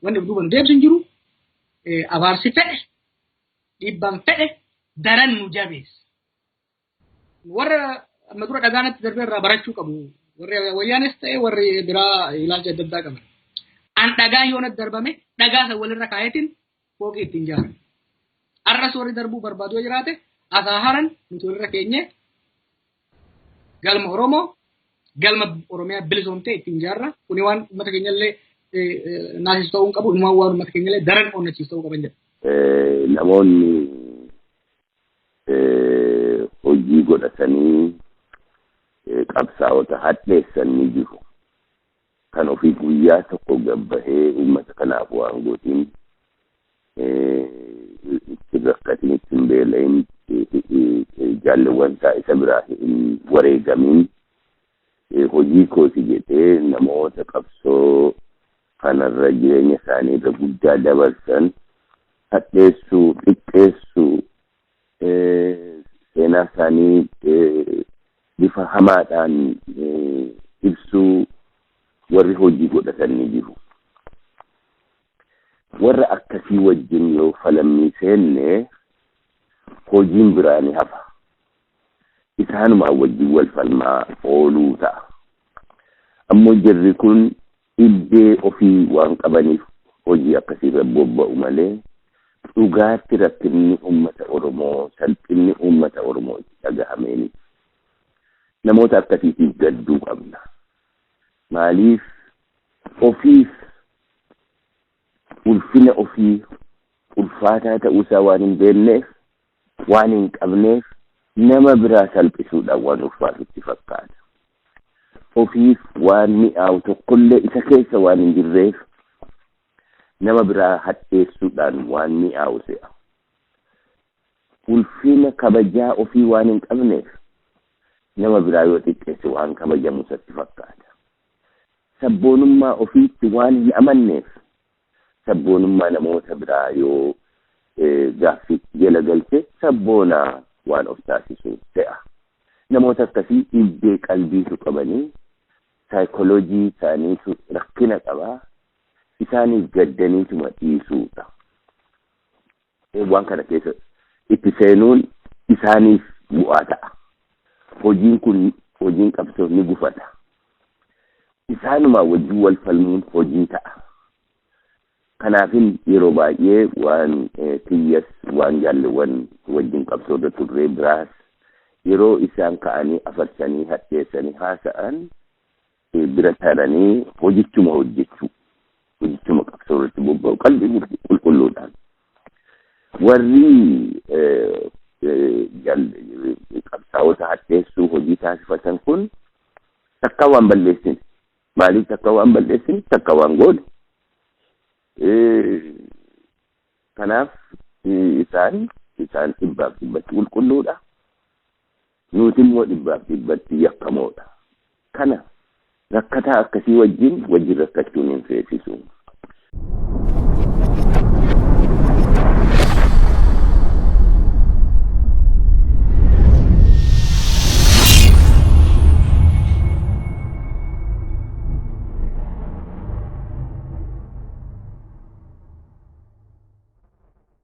Wanni of duuba nu deebisu hin jiru. Abaarsi fedhe, dhiibbaan fedhe daran nu jabeessa. Warra amma dura dhagaanatti darbee irraa barachuu qabu. Warri wayyaanis ta'e warri biraa ilaalcha adda addaa qaban. An dhagaan yoo natti darbame, dhagaa san walirra kaayetiin fooqii ittiin ijaaran. Arras warri darbuu barbaadu yoo jiraate, asaa haran nuti walirra keenyee galma Oromoo, galma Oromiyaa bilisoomtee ittiin ijaarra. Kuni waan uummata keenyallee naasisu ta'uu hin qabu. Inumaan waan uummata keenyallee daran onnachiisu ta'uu qaban jedha. Namoonni hojii godhatanii qabsaa'ota hadheessan ni jiru. Kan ofii guyyaa tokko gabbahee uummata kanaaf waan gootiin ittiin rakkatiin, ittiin beela'in, jaalleewwan isaa isa biraa hin wareegamiin, hojii kooti jedhee namoota qabsoo kanarra jireenya isaanii irra guddaa dabarsan hadheessuu, xiqqeessuu, seenaa isaanii bifa hamaadhaan ibsuu warri hojii godhatan ni jiru. Warra akkasii wajjin yoo falammii seenne, hojiin biraa ni hafa. Isaanumaa wajjin wal falmaa ooluu ta'a. Ammoo jarri kun dhibbee ofii waan qabaniif hojii akkasiirra bobba'u malee, dhugaatti rakkinni uummata Oromoo, salphinni uummata Oromoo itti dhagahameeni. Namoota akkasiitiif gadduu qabna. Maaliif ofiif ulfina ofii ulfaataa ta'uusaa waan hin beekneef, waan hin qabneef, nama biraa salphisuudhaan waan ulfaatutti fakkaata. Ofiif waan mi'aawu tokkollee isa keessa waan hin jirreef, nama biraa hadheessuudhaan waan mi'aawu se'a. Ulfina kabajaa ofii waan hin qabneef, nama biraa yoo xiqqeesse waan kabajamu isatti fakkaata. Sabboonummaa ofiitti waan hin amanneef, sabboonummaa namoota biraa yoo gaaffii jala galche sabboonaa waan of taasisu se'a. Namoota akkasii dhibbee qalbiitu qabanii, saayikooloojii isaaniitu rakkina qabaa. Isaaniif gaddaniituma dhiisuudha. Waan kana keessa itti seenuun isaaniif bu'aa ta'a. Hojiin kun, hojiin qabsoo ni gufata. Isaanumaa wajjin wal falmuun hojii ta'a. Kanaafin yeroo baay'ee waan kiyyas, waan jaalleewwan wajjin qabsoo irra turree biraas, yeroo isaan ka'anii afarsanii hadheessanii haasa'an bira taranii hojichuma hojjechuu, hojichuma qabsoo irratti bobba'u qalbii qulqulluudhaan. Warri qabsaa'ota hadheessuu hojii taasifatan kun takka waan balleessin, maaliif takka waan balleessin, takka waan goone. Kanaaf isaan 100% qulqulluudha. Nuti immoo 100% yakkamoodha. Kana rakkataa akkasii wajjin wajjin rakkachuun hin feesisu.